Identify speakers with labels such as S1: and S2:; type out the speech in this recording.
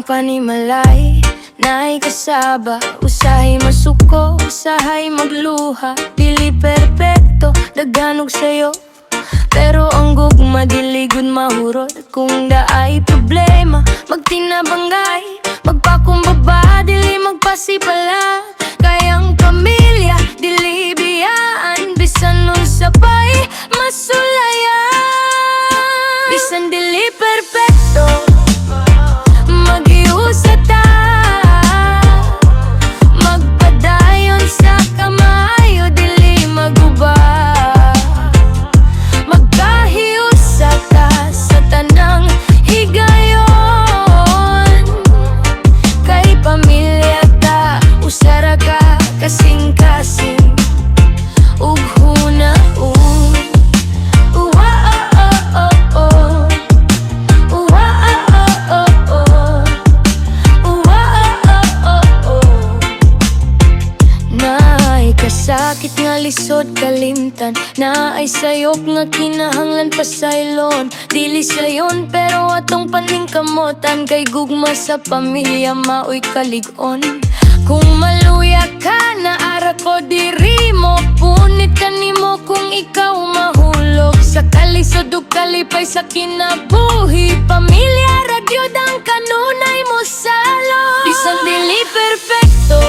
S1: panimalay naay kasaba. Usahay masuko, usahay magluha. Dili perpekto, daghan og sayop, pero ang gugma dili gud mahurot. Kung naay problema, magtinabangay, magpakumbaba, dili magpasipala. Kay ang pamilya, dili biyaan, bisan unsa pa'y masulayan. Bisan dili perpekto, maghiusa ta, magpadayon sa kamaayo, dili maguba. Magkahiusa ta sa tanang higayon, kay pamilya ta, usa ra ka kasing-kasing ug hunaon. Uwa, oh. Uwa, oh. Uwa, oh. Naay kasakit nga lisod kalimtan, naay sayop nga kinahanglan pasaylon. Dili sayon pero atong paningkamotan, kay gugma sa pamilya maoy kalig-on. Kung maluya ka, naara ko diri, mopunit kanimo kung ikaw mahulog. Sa kalisod ug kalipay sa kinabuhi, pamilya ra gyud ang kanunay mosalog. Bisan dili perpekto,